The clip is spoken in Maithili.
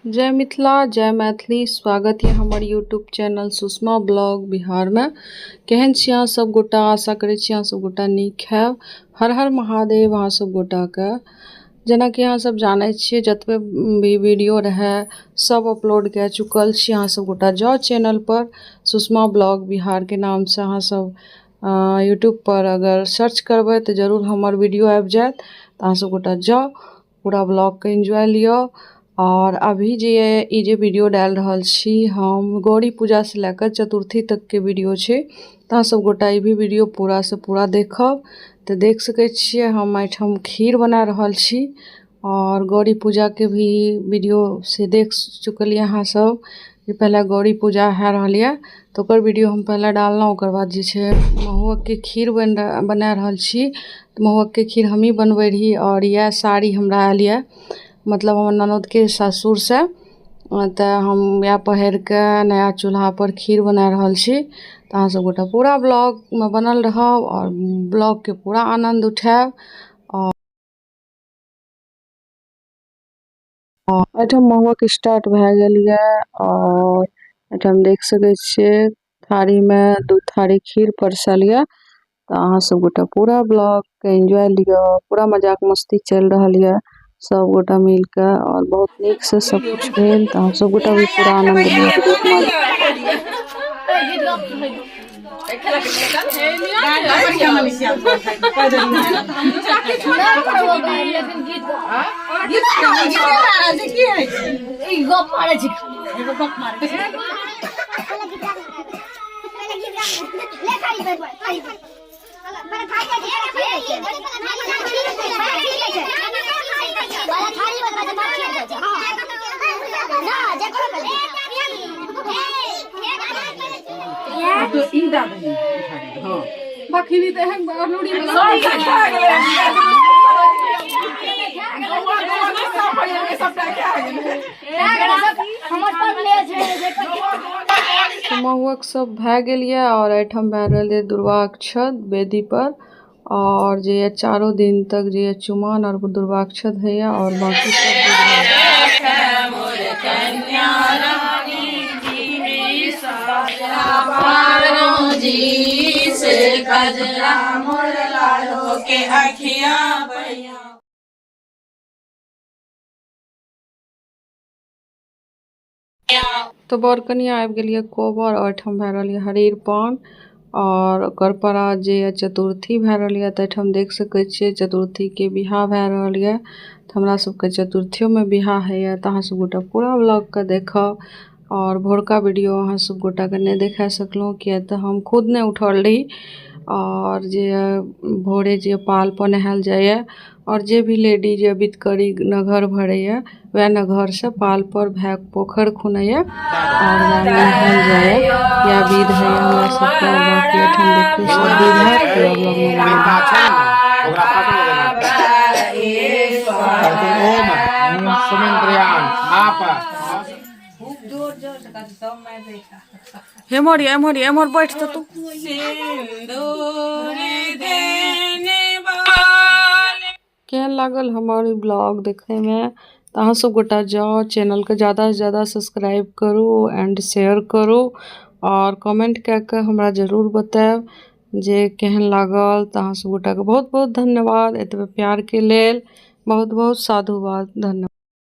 जय मिथिला जय मैथिली। स्वागत यऽ हमर यूट्यूब चैनल सुषमा ब्लॉग बिहारमे। केहन छी अहाँ सब गोटा? आशा करै छी अहाँ सब गोटा नीक हैब। हर हर महादेव अहाँ सब गोटाके। जेनाकि अहाँ सब जानै छियै, जतबे भी वीडियो रहै सब अपलोड कए चुकल छी। अहाँ सब गोटा जाउ चैनलपर, सुषमा ब्लॉग बिहारके नामसँ अहाँ सब यूट्यूबपर अगर सर्च करबै तऽ जरूर हमर वीडियो आबि जायत। तऽ अहाँ सब गोटा जाउ, पूरा ब्लॉगके एन्जॉय लिअ। आओर अभी जे ई जे वीडियो डालि रहल छी हम, गौरी पूजासँ लए कऽ चतुर्थी तकके वीडियो छै। तऽ अहाँ सब गोटा ई भी वीडियो पूरासँ पूरा देखब। तऽ देख सकै छियै, हम एहिठाम खीर बना रहल छी। आओर गौरी पूजाके भी वीडियो से देख चुकलियै अहाँ सब जे पहिले गौरी पूजा भए रहल यऽ, तऽ ओकर वीडियो हम पहिले डाललहुँ। ओकर बाद जे छै महुअकके खीर बना रहल छी। तऽ महुअकके खीर हमही बनबै रही। आओर इएह साड़ी हमरा आयल यऽ, मतलब हमर ननदके सासुरसँ, तऽ हम इएह पहिरके नया चूल्हापर खीर बना रहल छी। तऽ अहाँ सब गोटा पूरा ब्लॉगमे बनल रहब आओर ब्लॉगके पूरा आनन्द उठायब। आओर एहिठाम महुअक स्टार्ट भए गेल यऽ। आओर एहिठाम देख सकै छियै, थारीमे दू थारी खीर परसल यऽ। तऽ अहाँ सब गोटा पूरा ब्लॉगके एन्जॉय लिअ। पूरा मजाक मस्ती चलि रहल यऽ सब गोटा मिलके आओर बहुत नीकसँ सब किछु भेल। तऽ अहाँ सब गोटा भी पूरा आनन्द लिअ वीडियोके माध्यम। महुअक सब भए गेल यऽ। आओर एहिठाम भए रहल यऽ दुर्वाक्षत वेदीपर। आओर जे यऽ चारो दिन तक जे यऽ चुमान आओर दुर्वाक्षत होइए आओर बाँकी सब। तऽ बर कनिया आबि गेल यऽ कोबर। एहिठाम भए रहल यऽ हरीर पान आओर ओकर परात जे यऽ चतुर्थी भए रहल यऽ। तऽ एहिठाम देख सकै छियै, चतुर्थीके बियाह भए रहल यऽ। तऽ हमरा सबके चतुर्थियोमे बियाह होइए। तऽ अहाँ सब गोटा पूरा ब्लॉगके देखब। आओर भोरका वीडियो अहाँ सब गोटाके नहि देखा सकलहुँ, किया तऽ हम खुद नहि उठल रही। आओर जे भोरे जे पाल पर नहायल जाइए आओर जे भी लेडीज विधकरी नगर भरैए, वएह नगरसँ पाल पर भए पोखरि खुनैए आओर वएह नहायल जाइए। इएह विध होइए हमरा सबके। बाँकी एहिठाम देखियौ, सब विध होयत पूरा ब्लॉगमे बनल। हेमर एम्हर एम्हर बैठ तऽ तू। केहन लागल हमर ई ब्लॉग देखैमे? तऽ अहाँ सब गोटा जाउ, चैनलके ज्यादासँ ज्यादा सब्सक्राइब करू एंड शेयर करू आओर कमेंट कए कऽ हमरा जरूर बतायब जे केहन लागल। तऽ अहाँ सब गोटाके बहुत बहुत धन्यवाद एतबे प्यारके लेल। बहुत बहुत साधुवाद, धन्यवाद।